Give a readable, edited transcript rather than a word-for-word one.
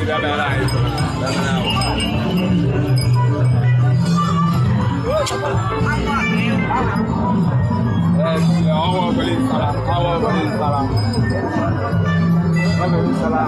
Bịa mere anyị. Bịa mere anyị. Ee, ọnwa obere nsala, ọnwa obere nsala. Obere nsala.